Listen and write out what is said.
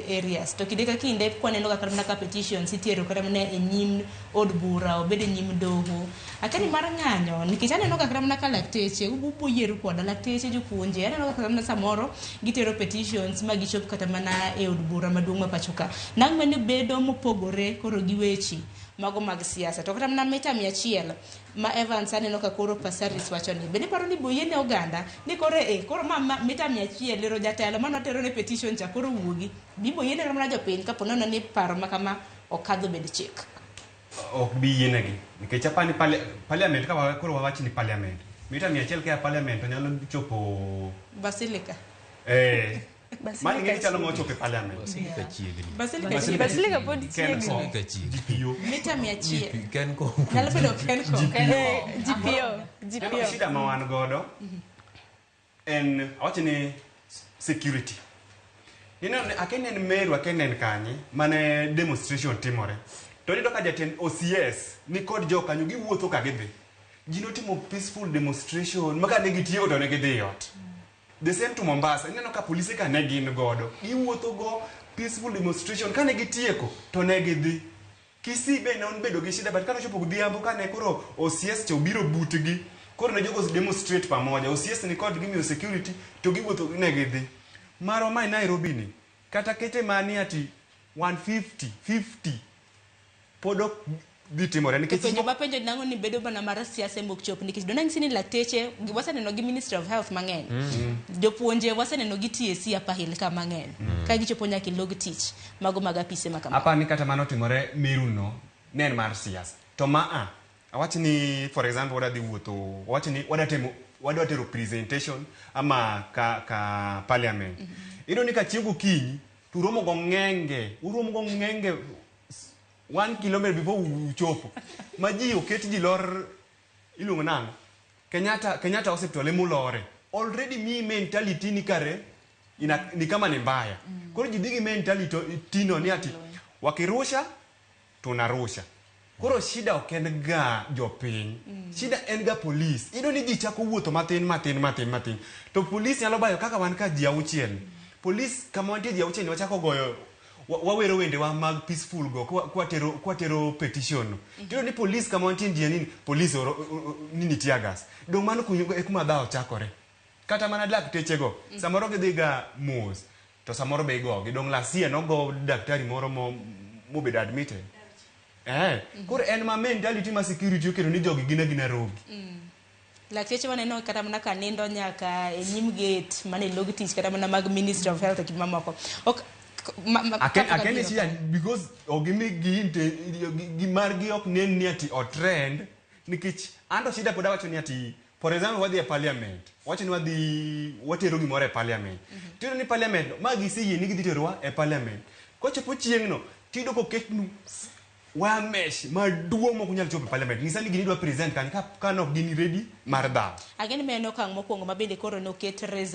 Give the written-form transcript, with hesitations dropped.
areas. To kinde ka kinde kwaneno kaka mana ka petitions itero kata mana e nyim od bura, obed e nyim doho. Akia ni mar ng'anyo, nikech aneno ka kata mana ka lakteche, ubo yieru koda, lakteche, jopuonje, aneno ka kata mana samoro gitero petitions ma gichop kata mana e od bura maduong' ma pacho ka. Nang' mane bedo mopogore koro gi weche mago mag siasa. To kata mana mita 100 ma Evans aneno ka koro Passaris wacho ni, bende iparo ni boyiene oganda ni koro e koro ma mita 100 lero jatelo mane otero ne petition cha koro wuogi. Bibo yiene kata mana jopiny kapo nono ni paro ma kama okadho bed chik. Ok bi yienegi nikech apani parliament ka koro wawach ni parliament mita 100 ka parliament to nyalo chopo Basilica. Mano ing'e ni chalo mochopo e parliament. Basilica chiegni. Basilica Basilica chiegni. Basilica pod Ken chiegni. ko. Basilica chiegni. GPO. Mita 100. Ken ko. Nyalo bedo Kenco. GPO. Ema GPO. shida ma wan godo en awacho ni security. Ineno ni akia ni en Meru akia ni en kanye mane demonstration timore. To iyudo ka jatend OCS ni kod jokanyo giwuotho ka gidhi. Ji notimo peaceful demonstration ma kane gitieko to ne gidhi ot. The same to Mombasa, ineno ka polise ka ne gin godo. Giwuotho go peaceful demonstration kane gitieko to ne gidhi. Kisii be ne obedo gi shida but kane ochopo godhiambo kane koro OCS cha obiro butgi koro ne jogo demonstrate pamoja. OCS ni kod gimiyo security to giwuotho ne gidhi. Marwa mae Nairobi ni kata kete mani ati 150 50 pod ok dhi timore To nikech penjo mapenjo nang'o ni bedo mana mar siasa ema ok chop nikech donang' ni lakteche waseneno gi Ministry of Health mang'eny. Jopuonje waseneno gi TSC Upper Hill ka mang'eny. Ka gichopo nyaka e log tich mago mag apise ma kamago. Apani kata mano timore Meru no ne en mar siasa. To ma a awach ni for example wadwa dhi wuotho wawach ni wadwa temo wadwa tero presentation ama ka parliament. Iyudo ni ka chiew gokinyi to uromo gong'enge uromo gong'enge 1 kilometer before uchopo ma ji oket ji lor iluongo nang'o Kenyatta Hospital emulore already mi mentality ni kare ina, ni kama ni mbaya. Koro ji dhi gi mentality tino ni ati wakirusha tunarusha. Koro shida ok en ga jopiny, shida en ga polis. Iyudo ni ji chako wuotho matin matin matin matin to polis nyalo bayo kaka wan ka ji auchiel. Polis kama wantie ji auchiel ni wachako goyo wawero wendewa mag peaceful go kwatero petition no. Tiyudo ni polis kama wantie ji nini polis oro, nini tear gas dong mano e kuma dhawo chakore. Kata mana lakteche go samoro gidhi ga mos to samoro be igogi dong last year nogo daktari moro mobedo admitted. Koro en ma mentality ma security oketo ni jogi gin agina rogi. Lakteche waneno kata mana ka nindo nyaka e nyim gate mana e log tich kata mana mag Ministry of Health e kinde mamoko. Ok kapok Aken abiro shida because ogimi gi gi margi ok nen ni ati o trend nikech anto shida pod awacho ni ati for example wadhi e parliament wacho ni wadhi watero gimoro e parliament. Tiyudo ni parliament no ma giseyie ni gidhi terowa e parliament kochopo chieng'no tiyudo koketnu wire mesh maduong' mok unyal chopo e parliament nyisa ni gini idwa present kanyo ka nok gin ready mar dhawo. Ang'e ni ma en okang' mokwongo ma bende koro noket reza.